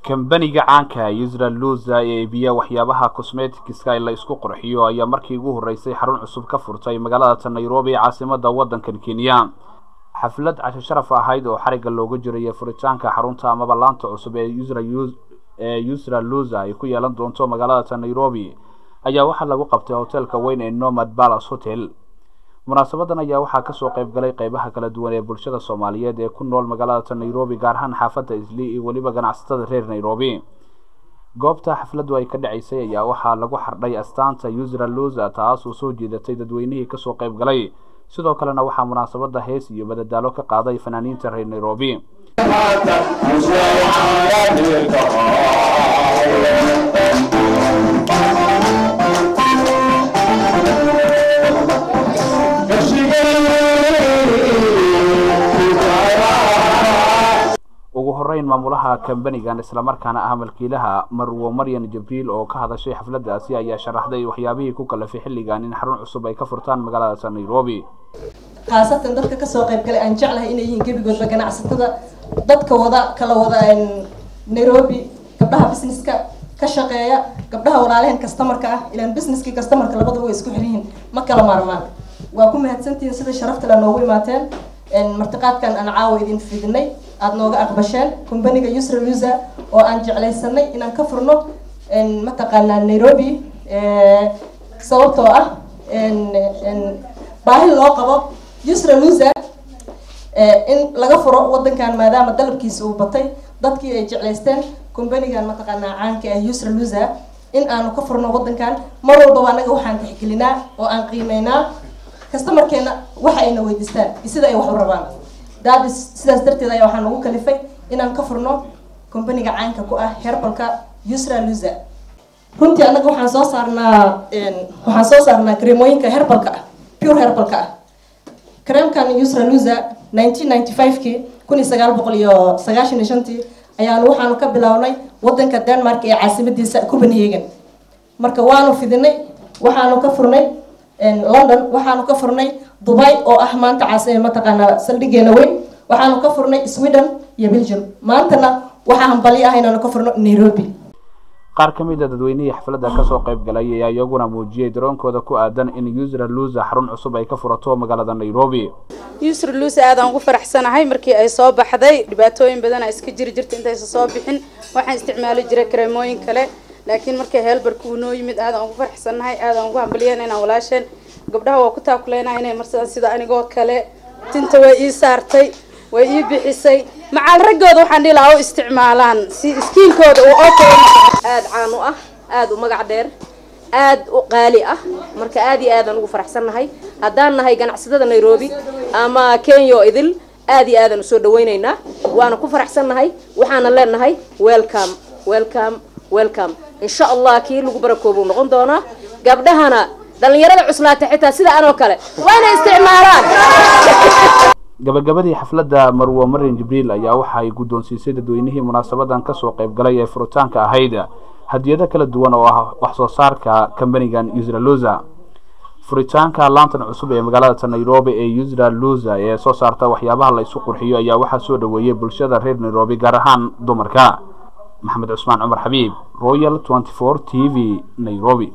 Kambaniga caanka Yusra Luza ee iibiya waxyaabaha cosmeticska la isku qurxiyo ayaa markii ugu horeysay xarun cusub ka furtay magaalada Nairobi, caasimadda waddankan Kenya. Xaflad casho sharaf ahayd oo xarigga looga jiray furitaanka xarunta amaba laanta cusub ee Yusra Luza ay ku yeelan doonto magaalada Nairobi ayaa waxaa lagu qabtay hotelka weyn ee Nomad Palace Hotel. Munaasabadan ayaa waxaa kasoo qayb galay qeybaha kala duwan ee bulshada Soomaaliyeed ee ku nool magaalada Nairobi, gaar ahaan xaafadda Islii iyo weliba ganacsatada reer Nairobi. Goobta xafladdu ay ka dhacaysay ayaa waxaa lagu xardhay astaanta Yusra Luza, taas oo soo jiidatay dadweynihii kasoo qayb galay. Sidoo kalena waxaa munaasabada hees iyo madadaalo ka qaaday fanaaniinta reer Nairobi. Ugu horeyn, maamulaha kambanigan islamarkaana ah malkiilaha, Marwo Maryan Jibriil, oo ka hadashay xafladaasi ayaa sharaxday waxyaabihii ku kalafay xilligan in xarun cusub ay ka furtaan magaalada Nairobi. Khaasatan dadka kasoo qayb galay aan jeclahay inay yihiin gebigoodba ganacsatada, dadka wada kala wada Nairobi, gabdhaha businesska ka shaqeeya, gabdhaha walaalaheen customerka ah, ilaan businesskii customerka labadaba way isku xiran yihiin, ma kala maarmaan. Waa ku mahadsantihiin sida sharafta le noogu imaateen, martiqaadkan aan caawa idin fidinay aada nooga aqbasheen. Companyga Yusra Luza oo aan jeclaysanay inaan ka furno mataqaanaa Nairobi, sababtoo ah baahi loo qabo Yusra Luza in laga furo wadankan, maadaama dalabkiisa uu batay, dadkii ay jeclaysteen companygan mataqaanaa caanka ah Yusra Luza in aanu ka furno wadankan. Mar walbaba anaga waxaan tixgelinaa oo aan qiimeynaa customerkeena waxa ayna weydiistaan iyo sida ay wax u rabaan. Daadis sidaas darteed ayaa waxaan ugu kalifay inaan ka furno companyga caanka ku ah herbalka Yusra Luza. Runtii annaga waxaan soo saarnaa kareemooyinka herbalka ah, pure herbalka ah. Kareemkan Yusra Luza 1995kii, 1995-tii, ayaanu waxaanu ka bilownay wadanka Denmark ee caasimadiisa Copenhagen. Marka waanu fidinay, waxaanu ka furnay London, waxaanu ka furnay Dubai oo ah maanta caas mataqaanaa saldhigeena weyn, waxaanu ka furnay Sweden iyo Belgium, maantana waxaa hambalyo ah inaanu ka furno Nairobi. Qaar ka mid a dadweynihii xafladda kasoo qayb galay ayaa iyaguna muujiyey daroonkooda ku aadan in Yusra Luza xarun cusub ay ka furato magaalada Nairobi. Yusra Luza aadaan ugu faraxsanahay markii ay soo baxday. Dhibaatooyin badan a iska jiri jirta intaysan soo bixin, waxaan isticmaali jiray kareemooyin kale, laakiin markay herbalka uu noo yimid aadaan ugu faraxsanahay, aadaan ugu hambaliyeen inaan walaasheen. Gabdhaha waa ku taakuleynaa inay marsadaan sida anigoo kale. Tinta way ii saartay, way ii bixisay. Macaal raggooda waxaan dhihi lahaa u isticmaalaan si skinkooda uu okay. Aada caan u ah, aada u magac dheer, aada u qaali ah. Marka aad iyo aadaan ugu faraxsannahay haddaan nahay ganacsatada Nairobi ama Kenya oo idil. Aad iyo aadaan usoo dhawaynaynaa, waana ku faraxsannahay, waxaana leenahay welcome, welcome, welcome. Insha Allah kii lagu barakoobu noqon doonaa. Gabdhahana, dhalinyarada cuslaata xitaa sida anoo kale waa inay isticmaalaan. Gabagabadii xafladda, Marwo Maryan Jibriil ayaa waxa ay guddoonsiisay dadweynihii munaasabadan kasoo qayb galay ee furitaanka ahayd hadiyado kala duwan oo ah wax soo saarka kambanigan Yusra Luza. Furitaanka laantan cusub ee magaalada Nairobi ee Yusra Luza ee soo saarta waxyaabaha la isu qurxiyo ayaa waxaa soo dhaweeyey bulshada reer Nairobi, gaar ahaan dumarka. Maxamed Cusmaan Cumar Xabiib, Royal 24 TV, Nairobi.